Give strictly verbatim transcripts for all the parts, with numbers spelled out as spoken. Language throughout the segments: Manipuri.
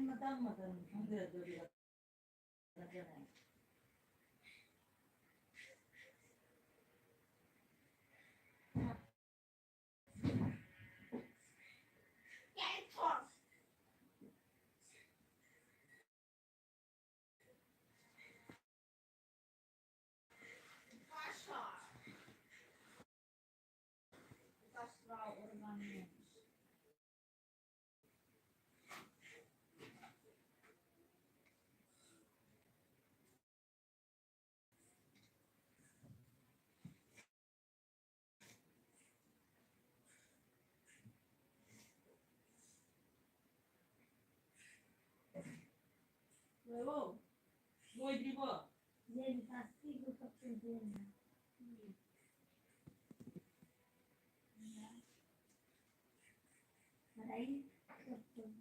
ꯃꯇꯥꯡ ꯃꯇꯝ ꯈꯪꯗ꯭ꯔꯦ ꯑꯗꯨꯗꯤ꯫ ꯂꯣꯏꯔꯕꯣ? ꯂꯣꯏꯗ꯭ꯔꯤꯕꯣ? ꯌꯦꯟ ꯆꯥꯁꯤꯕꯨ ꯀꯞꯇꯣꯏꯅꯦ꯫ ꯎꯝ꯫ ꯃꯔꯩ ꯀꯞꯇꯣꯏꯅꯦ꯫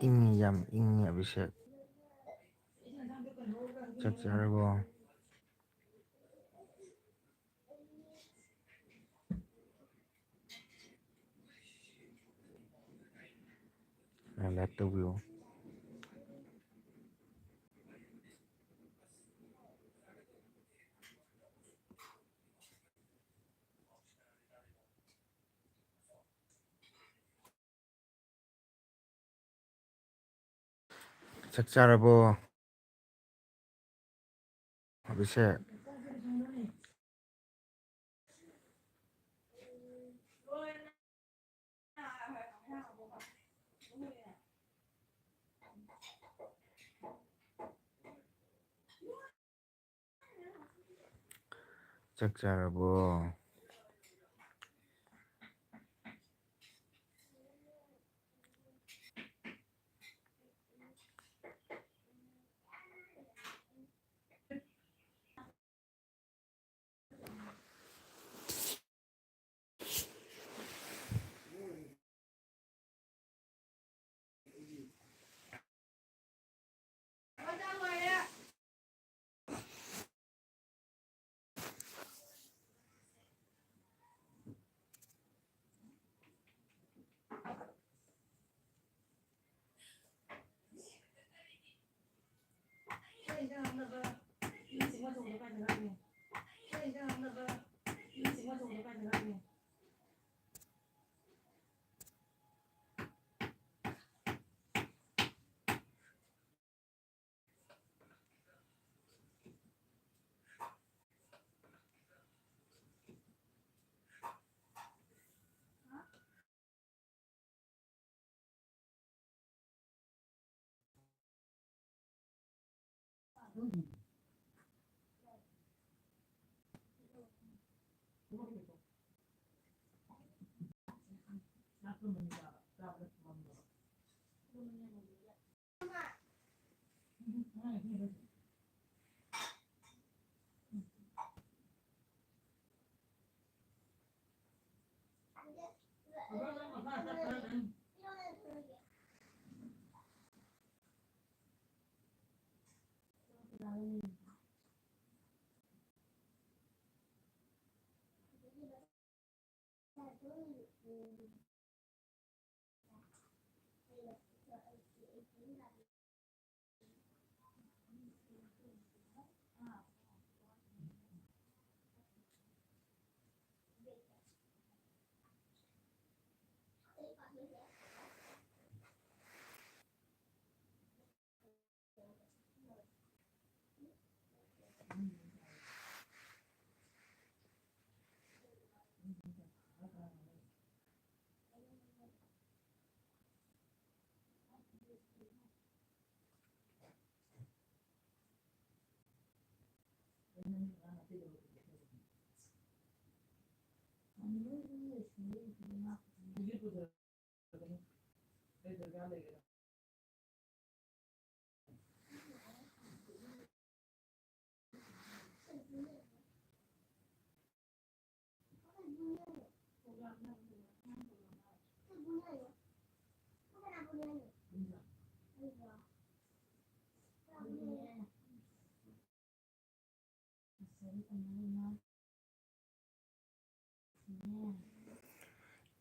ꯏꯪꯉꯤ, ꯌꯥꯝ ꯏꯪꯉꯤ, ꯑꯕꯤꯁꯦꯛ꯫ ꯆꯥꯛ ꯆꯥꯔꯕꯣ? ꯂꯥꯏꯛ ꯇꯧꯕꯤꯌꯨ꯫ ꯆꯥꯛ ꯆꯥꯔꯕꯣ? ꯑꯕꯤꯁꯦꯛ꯫ ꯆꯥꯛ ꯆꯥꯔꯕꯣ?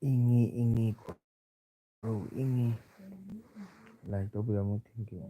ꯏꯪꯉꯤ ꯏꯪꯉꯤ ꯈꯣꯔꯧ ꯏꯪꯉꯤ꯫ Like ꯇꯧꯕꯤꯔꯝꯃꯨ, thank you꯫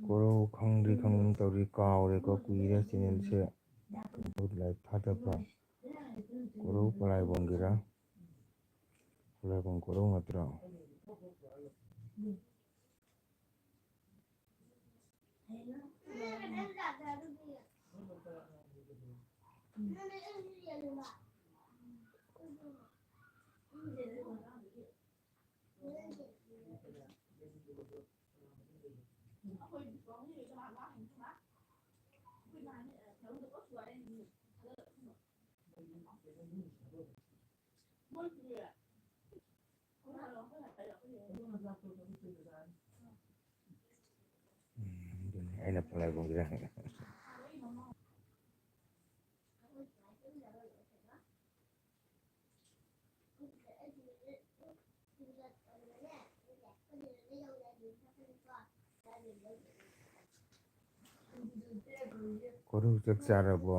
ꯀꯣꯔꯧ ꯈꯪꯗꯤ ꯈꯪꯒꯨꯝ ꯇꯧꯔꯤ, ꯀꯥꯎꯔꯦꯀꯣ, ꯀꯨꯏꯔꯦ ꯆꯦꯅꯦꯜꯁꯦ ꯂꯥꯏꯚ ꯊꯥꯗꯕ꯫ ꯀꯣꯔꯧ ꯄꯂꯥꯏꯕꯝꯒꯤꯔ? ꯄꯂꯥꯏꯕꯝ ꯀꯣꯔꯧ ꯅꯠꯇ꯭ꯔꯣ? ꯎꯝ, ꯑꯗꯨꯅꯤ ꯑꯩꯅ ꯄꯨꯡꯂꯩ ꯄꯨꯡꯁꯤꯗ꯫ ꯀꯣꯔꯧ ꯆꯥꯛ ꯆꯥꯔꯕꯣ?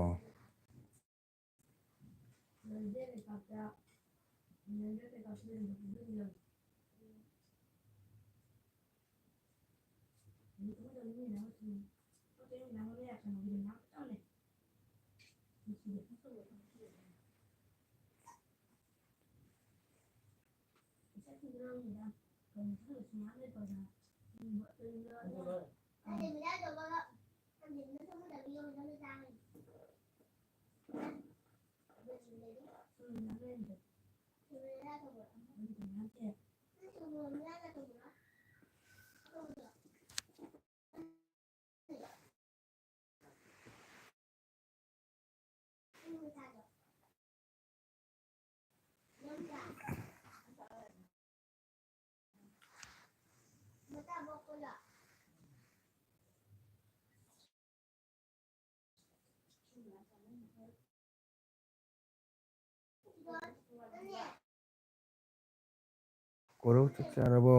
ꯀꯣꯔꯧ, ꯆꯥꯛ ꯆꯥꯔꯕꯣ?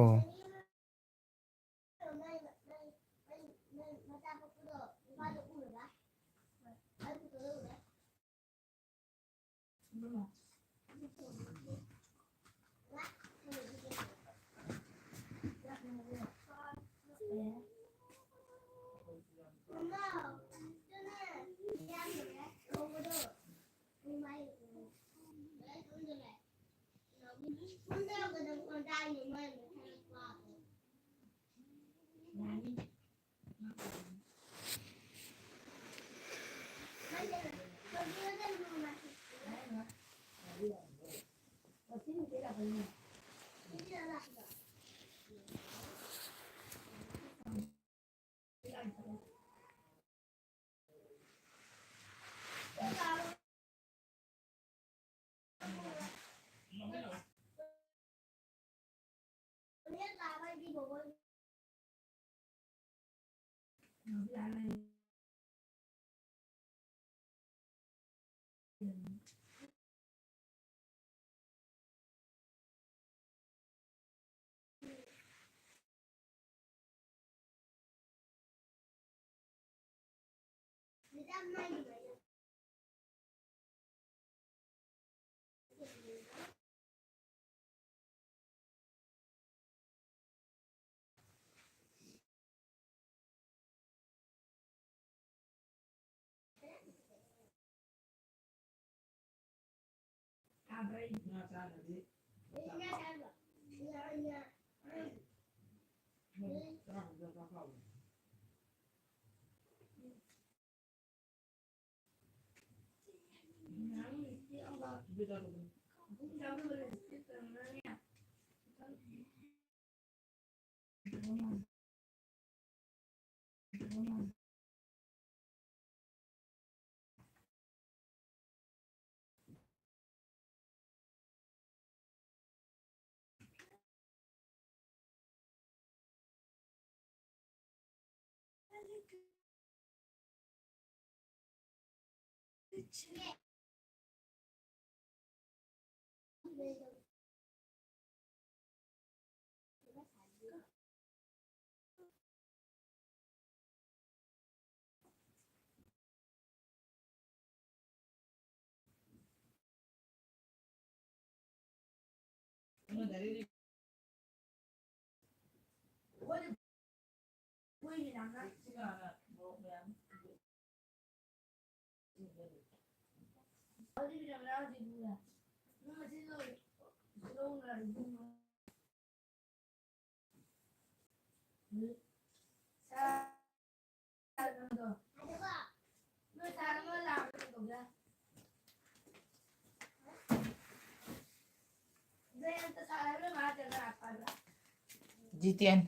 ꯖꯤꯇꯦꯟ,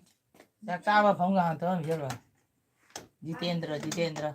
ꯆꯥꯛ ꯆꯥꯕ ꯐꯃꯨꯡꯗ ꯍꯥꯟꯅ ꯊꯣꯛꯍꯟꯕꯤꯔꯣ꯫ ꯖꯤꯇꯦꯟꯗ꯭ꯔ, ꯖꯤꯇꯦꯟꯗ꯭ꯔ꯫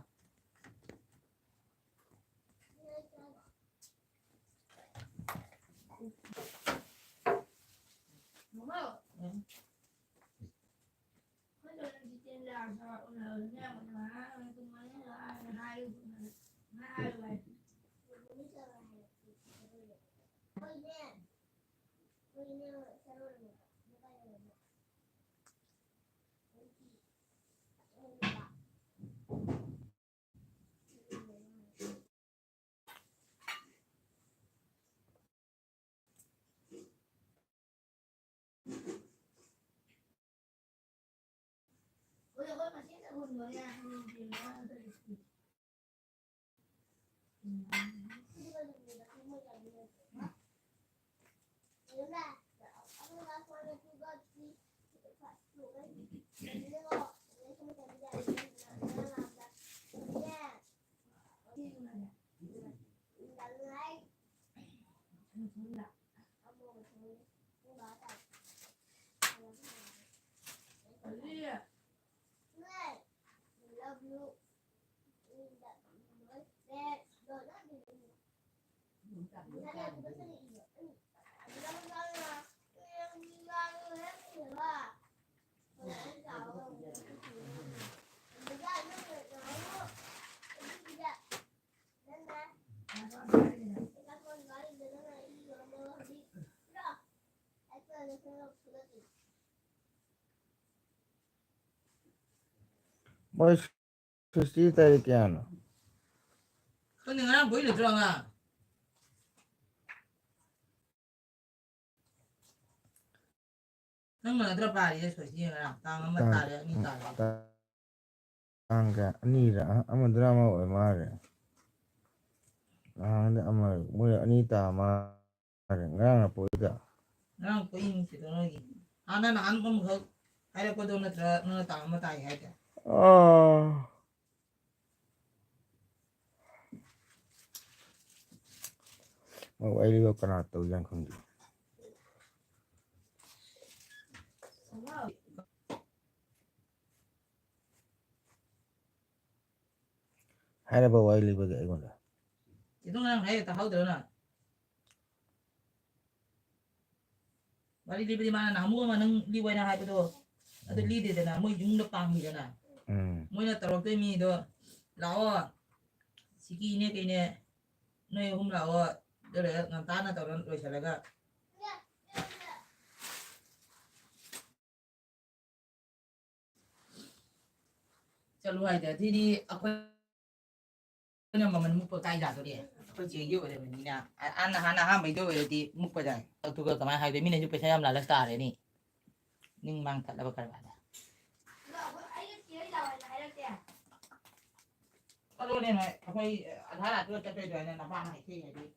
ꯃꯣꯏ ꯁꯣꯁꯇꯤ ꯇꯥꯔꯤꯛ ꯀꯌꯥꯅꯣ? ꯈꯪꯗꯦ, ꯉꯔꯥꯡ ꯕꯣꯏ ꯂꯩꯇ꯭ꯔꯣ ꯑꯉꯥꯡ? ꯅꯪ ꯃꯥꯟꯅꯗ꯭ꯔ ꯄꯥꯔꯤꯁꯦ? ꯁꯣꯁꯇꯤ ꯉꯔꯥꯡ ꯇꯥꯡ ꯑꯃ ꯇꯥꯡ, ꯇꯥꯔꯦ, ꯑꯅꯤ ꯇꯥꯔꯦ꯫ ꯇꯥꯡ ꯀꯌꯥ? ꯑꯅꯤꯔ? ꯑꯃꯗꯨꯅ ꯑꯃ ꯑꯣꯏ ꯃꯥꯜꯂꯦ꯫ ꯅꯍꯥꯟꯗꯤ ꯑꯃ, ꯃꯣꯏ ꯑꯅꯤ ꯇꯥ ꯃꯥꯜꯂꯦ꯫ ꯉꯔꯥꯡꯅ ꯄꯣꯛꯏꯗ꯫ ꯉꯔꯥꯡ ꯄꯣꯛꯏ ꯅꯨꯃꯤꯠꯇꯨꯗ ꯅꯣꯏꯒꯤ꯫ ꯍꯥꯟꯅ ꯅꯍꯥꯟ ꯑꯃꯈꯛ ꯍꯥꯏꯔꯛꯄꯗꯣ ꯅꯠꯇ꯭ꯔꯥ, ꯅꯪꯅ ꯇꯥꯡ ꯑꯃ ꯇꯥꯏ ꯍꯥꯏꯗꯣ? ꯑꯥ꯫ ꯃꯣꯏ ꯋꯥꯔꯤꯗꯣ ꯀꯅꯥ ꯇꯧꯔꯤꯖꯥꯠꯅꯣ ꯈꯪꯗꯦ꯫ ꯍꯥꯏꯔꯕ ꯋꯥꯔꯤ ꯂꯤꯕꯒꯤ ꯑꯩꯉꯣꯟꯗ? ꯀꯩꯗꯧ ꯅꯪ ꯍꯥꯏꯔ ꯇꯥꯍꯧꯗ꯭ꯔꯣ ꯅꯪ? ꯋꯥꯔꯤ ꯂꯤꯕꯗꯤ ꯃꯥꯅ ꯅꯍꯥꯟꯃꯨꯛ ꯑꯃ ꯅꯪ ꯂꯤꯌꯨ ꯍꯥꯏꯅ ꯍꯥꯏꯕꯗꯣ, ꯑꯗꯨ ꯎꯝ꯫ ꯂꯤꯗꯦꯗꯅ, ꯃꯣꯏ ꯌꯨꯝꯗ ꯄꯥꯡꯉꯤꯗꯅ꯫ ꯎꯝ꯫ ꯃꯣꯏꯅ ꯇꯧꯔꯛꯇꯣꯏ ꯃꯤꯗꯣ, "ꯂꯥꯛꯑꯣ, ꯁꯤꯀꯤꯅꯦ ꯀꯩꯅꯦ, ꯅꯣꯏ ꯑꯍꯨꯝ ꯂꯥꯛꯑꯣ, ꯑꯗꯨ ꯂꯣꯏꯔꯒ ꯉꯟꯇꯥꯅ ꯇꯧꯔ ꯂꯣꯏꯁꯤꯜꯂꯒ ꯆꯠꯂꯨ" ꯍꯥꯏꯗ꯫ ꯑꯗꯨꯗꯤ ꯑꯩꯈꯣꯏ ꯑꯩꯈꯣꯏꯅ ꯃꯃꯜ ꯃꯨꯛꯄ ꯀꯥꯏ ꯌꯥꯗꯣꯔꯤ? ꯑꯩꯈꯣꯏ ꯆꯦꯒꯤ ꯑꯣꯏꯔꯕꯅꯤꯅ, ꯑ-, ꯑ-, ꯅꯍꯥꯟ ꯑꯍꯥꯟꯕꯩꯗꯣ ꯑꯣꯏꯔꯗꯤ ꯃꯨꯛꯄ ꯌꯥꯏ꯫ ꯑꯗꯨꯒ ꯀꯃꯥꯏꯅ ꯍꯥꯏꯗꯣꯏ? ꯃꯤꯅꯁꯨ ꯄꯩꯁꯥ ꯌꯥꯝ ꯂꯥꯜꯂꯁ ꯇꯥꯔꯦꯅꯦ꯫ ꯅꯤꯡ ꯃꯥꯡ ꯊꯠꯂꯕ ꯀꯔꯕꯥꯔꯗ꯫ ꯑꯗꯨꯅꯦ ꯅꯣꯏ, ꯑꯩꯈꯣꯏ ꯑꯙꯥꯔ ꯍꯥꯞꯄꯒ ꯆꯠꯇꯣꯏꯗꯣ ꯍꯥꯏꯅ ꯅꯄꯥꯅ ꯍꯥꯏꯊꯤ ꯍꯥꯏꯗꯤ꯫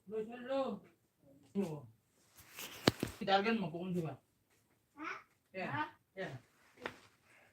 ꯂꯣꯏꯁꯜꯂꯣ꯫ ꯗꯥꯔꯒꯟ ꯃꯀꯣꯛ ꯑꯃ ꯁꯤꯕ꯫ ꯍꯥ? ꯑꯦ꯫ ꯍꯥ?